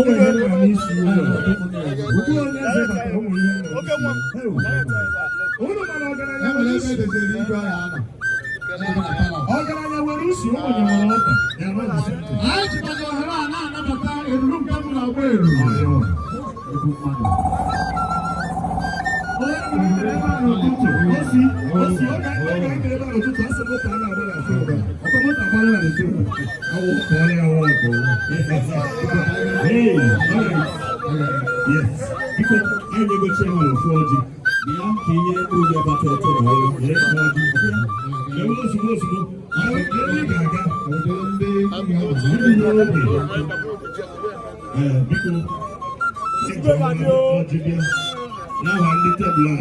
Ụmụ ihe nna n'isi ụlọ. Ugbu onye eze batara, ụmụ ihe nna n'isi. Unu mana ọgaranya nwere isi. Ọgaranya nwere isi, ogbenye nwere ọtọ. Ya na ọ dị simple. Anyị jikwazi ohere a na-anabata eruru nke bụ na agba eru. Onye bụrụ ebe a n'ụtụtụ, osi osi oge oge anyị kere ebe a n'ụtụtụ, asị moto a na-agba na field a. Ọkwa moto agbara na field. Awụ kọọrọ ya nwa ọkụ. Hey, all right. Yes. Biko, anyị na-ego chairman ofu ọjị. Bịa ka inye uru ebe ete na ọrụ. Lee ọjị. Lewe ozugbo ozugbo. Ebe ị ga-aga. Ndị n'oge. Ee, biko, ọjị bịa. N'aha ndị tebụl a.